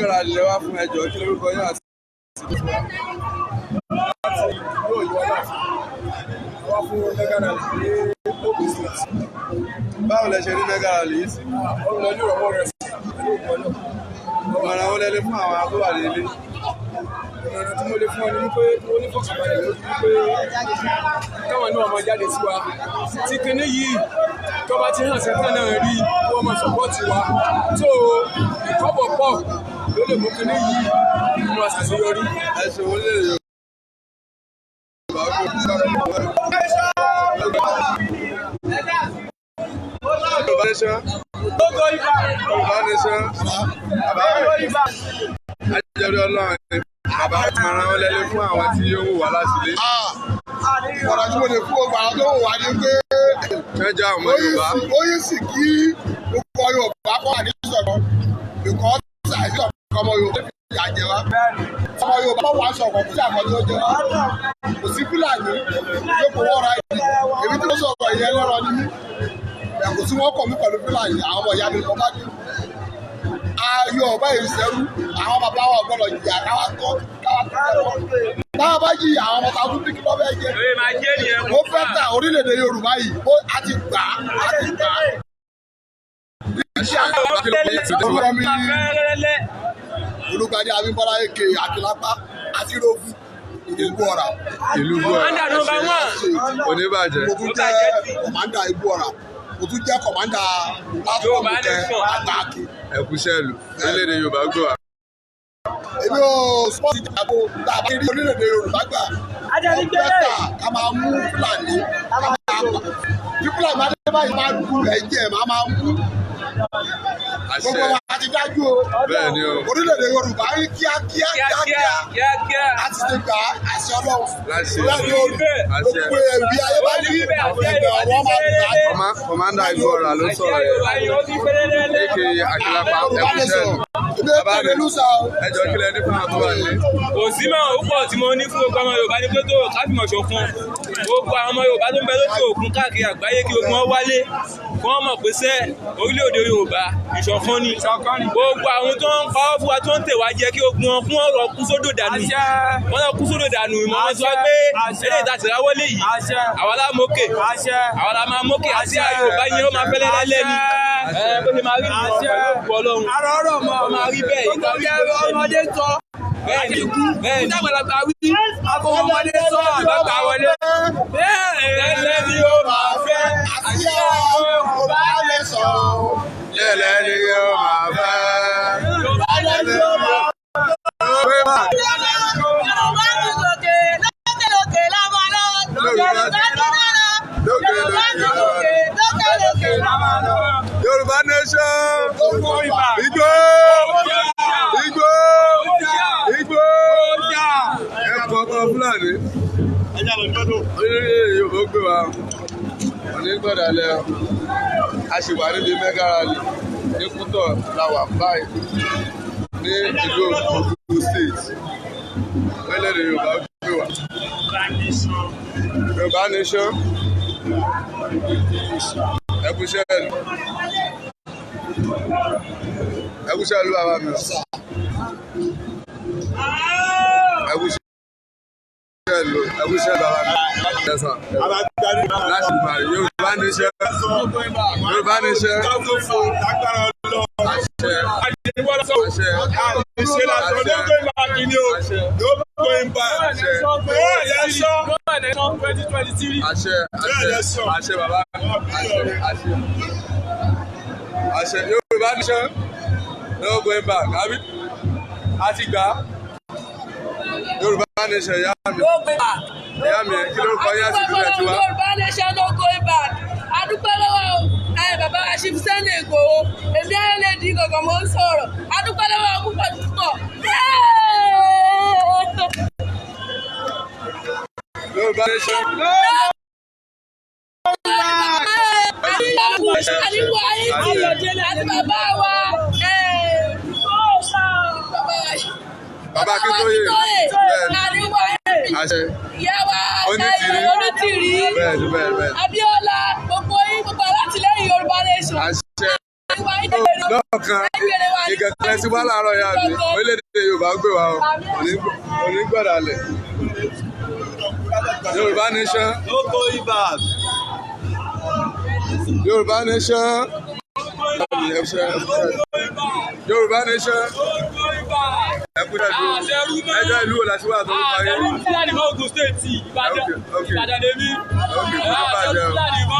Mega rally lẹ wá fún. Ẹ jọ̀ọ́, kí lórúkọ yín àti Láti ìlú Ọ̀yọ́, láti wá fún mega rally ní Ogun State. Báwo lẹ ṣe rí mega rally yìí sí? Ó ń lọ ní ìrọ̀wọ́ rẹ̀ sí pẹ̀lú ògùn ọlọ́. Ọ̀ràn wo lẹ lè fún àwọn tó wà nílé? Ìmọ̀ràn tí mo lè fún ọ ni wípé mo ní fọkànbalẹ̀ lórí wípé káwọn náà máa jáde sí wa tí kinní yìí tó bá ti hàn sẹ́tàn náà rí kí wọ́n máa support wa tó ìkọ́bọ̀ pọ̀ ló lè mú kinní yìí mú àṣeyọrí. Ẹ ṣe wọlé Yorùbá. Yorùbá nation. Yorùbá nation. Bàbá mi. Ajẹ́rú Ọlọ́run ni bàbá. Ìmọ̀ràn wo lẹ lè fún àwọn tí ó wù wá láti ilé? Ọ̀rọ̀ tí mo lè fún ọgbà àwọn tó wò wá ní pé Kẹjọ àwọn ọmọ Yorùbá. ó yí sì kí gbogbo Yorùbá kọ́ wà ní ìṣọ̀kan, because àìsí ọ̀kan, ọmọ Yorùbá fi ìyà jẹ wá. Ọmọ Yorùbá wà ṣọ̀kan, kò sí àkọ́ tó jẹ wá. Kò sí Fúlàní yóò kó wọ́n ra ìdí. Èmi tí mo sọ̀rọ̀ ìyẹn lọ́rọ̀ ní mí. Kò sí wọn kọ̀ mí pẹ̀lú Fúlàní, àwọn ọmọ ìyá mi kọ́ bá dé. Yorùbá yìí sẹ́rú, àwọn bàbá wa gbọ́dọ̀ jìyà káwá tó káwá tó jẹ́ wọn. Táwọn bá jìyà, àwọn ọmọ táwọn tún kí lọ́ fẹ́ jẹ. Ó fẹ́ tà orílẹ̀-èdè Yorùbá yìí, ó a ti gbà á, a ti gbà á. Orúkọ mi ní Olùgbàdì Abímbọ́lá Eke Akílápá àti Rovu ìlú Ọ̀rà. Ìlú Gbọ́ra oníbàjẹ́. Mo tún jẹ́ commander Igbó Ọ̀rà, mo tún jẹ́ commander platform kẹ Àgbàkì. Ẹkúṣẹ́lù orílẹ̀-èdè Yorùbá gbọ́ wa. Èmi ò spọ́ọ̀tì ìjàgbó tá a bá rí orílẹ̀-èdè Yorùbá gbà. Ó better ká máa mú Fúlàní, ká máa pa bí Fúlàní máa dé báyìí, máa du ẹ̀jẹ̀, máa mú gbogbo wa ti dájú o. Bẹ́ẹ̀ ni o. Orílẹ̀-èdè Yorùbá rí kíákíá kíákíá a ti ti gbà á, àṣẹ Ọlọ́run. Láṣẹ. Lẹ́nu Àṣẹ. gbogbo ẹ̀rí ayé bá ní ẹgbẹ́ ọ̀rọ̀ máa gbà á. Commander Igbóọrà ló sọ̀rọ̀ yẹn, aka Akílápá. Ẹkúṣẹ́lù. Èmi Bàbá mi. ò lùsà o. Ẹ jọ̀ọ́, kí lẹ ní fún àwọn tó wà nílé? Kò sí mọ́, ó pọ̀ tí mo ní fún gbogbo ọmọ Yorùbá ní pé tó káfíìmọ̀ ṣọ̀kan. Gbogbo àwọn ọmọ Yorùbá tó ń bẹ lókè òkun káàkiri àgbáyé, kí ogun wọn wálé, kí wọ́n mọ̀ pé sẹ́ orílẹ̀-èdè Yorùbá, ìṣọ̀kan ni. Gbogbo àwọn tó ń pa ọ́ fún wa, tó ń tẹ̀ wá jẹ́, kí ogun wọn kún ọ̀rọ̀ kú sódò dànù, wọ́n lọ kú sódò dànù. Ìmọ̀ wọn sọ pé eléyìí tá a ti ráwọ́lé yìí, àwa la mókè, àwa la máa mókè àti Yorùbá yẹn, ó máa fẹ́lẹ́ lẹ́lẹ́ ni. Ẹ bó ṣe máa rí nìyẹn pẹ̀lú òkú Ọlọ́run, ó máa rí bẹ́ẹ̀. Ìta Ọmọdé sọ Bẹ́ẹ̀ni, bẹ́ẹ̀ni. Àgbàlagbà wí ọmọdé sọ àgbàgbà wọlé. Lẹ́lẹ́ ni ó máa fẹ́. Àṣẹ Yorùbá lè sọ. Lẹ́lẹ́ ni ó máa fẹ́. Yorùbá lè sọ. Yorùbá ti gòkè lókè lókè la máa lọ. Yorùbá ti dára. Yorùbá ti gòkè lókè lókè la máa lọ. Yorùbá nation. Igbó igbó igbó. Ẹ̀kọ́ ọkọ Fúlàní. Orílẹ̀-èdè Yorùbá gbé wa òní gbọ́dọ̀ lẹ. A sì wà níbi mega rally ní Kútọ̀ la wà báyìí ní ìlú Ogun State. Orílẹ̀-èdè Yorùbá gbé wa. Yorùbá nation. Ẹkúṣẹ́ ìlú, ẹkúṣẹ́ ìlú, bàbá mi. Ẹkúṣẹ́ ìlú, ẹkúṣẹ́ ìlú, bàbá mi. Ẹ̀sán láti ìgbà. Yorùbá nation, Yorùbá nation. Àṣẹ, àṣẹ. Ṣe lásán, no going back ni o, no going back. Àṣẹ. No election. 2023. Àṣẹ, àṣẹ, àṣẹ, bàbá mi. Àṣẹ, àṣẹ, àṣẹ. Yorùbá nation, no going back. Àbí a ti gbà á? Yorùbá nation. Ìyá mi, ìyá mi, kí lórúkọ yín àti ìdílé tiwa? Yorùbá nation, no going back. Adúpẹ́ lọ́wọ́ ẹ bàbá Chief Sunday Igboho. Èmi ayé lè di kankan, mo ń sọ̀rọ̀. Adúpẹ́ lọ́wọ́ púpọ̀ púpọ̀. Yorùbá nation. Àdìwọ̀ ayé àti bàbá wa. Bàbá Akíntóyè. Bẹ́ẹ̀ni. Àdìwọ̀ ayé. Àṣẹ. Ìyá wa. Onítìrí. Onítìrí. Bẹ́ẹ̀ni, bẹ́ẹ̀ni, bẹ́ẹ̀ni. Abíọ́lá, gbogbo yín, gbogbo alátìlẹ́yìn Yorùbá nation. Àṣẹ. Lọ́ọ̀kan ìkẹ̀kẹ́ sí wà láàárọ̀ yá mi, orílẹ̀-èdè Yorùbá gbé wa o, onígbọ̀dàlẹ̀. Yorùbá nation. No going back. Yorùbá nation. Yorùbá nation. Ẹ kú dàdú. Ẹjọ́ ìlú wo la ti wá tó ń parí? Fúlàní mọ́ Ogun State, Ìbàdàn. Okay. Ìbàdàn lèmi. Ok, kò ní bàjẹ́ o. Fúlàní mọ́.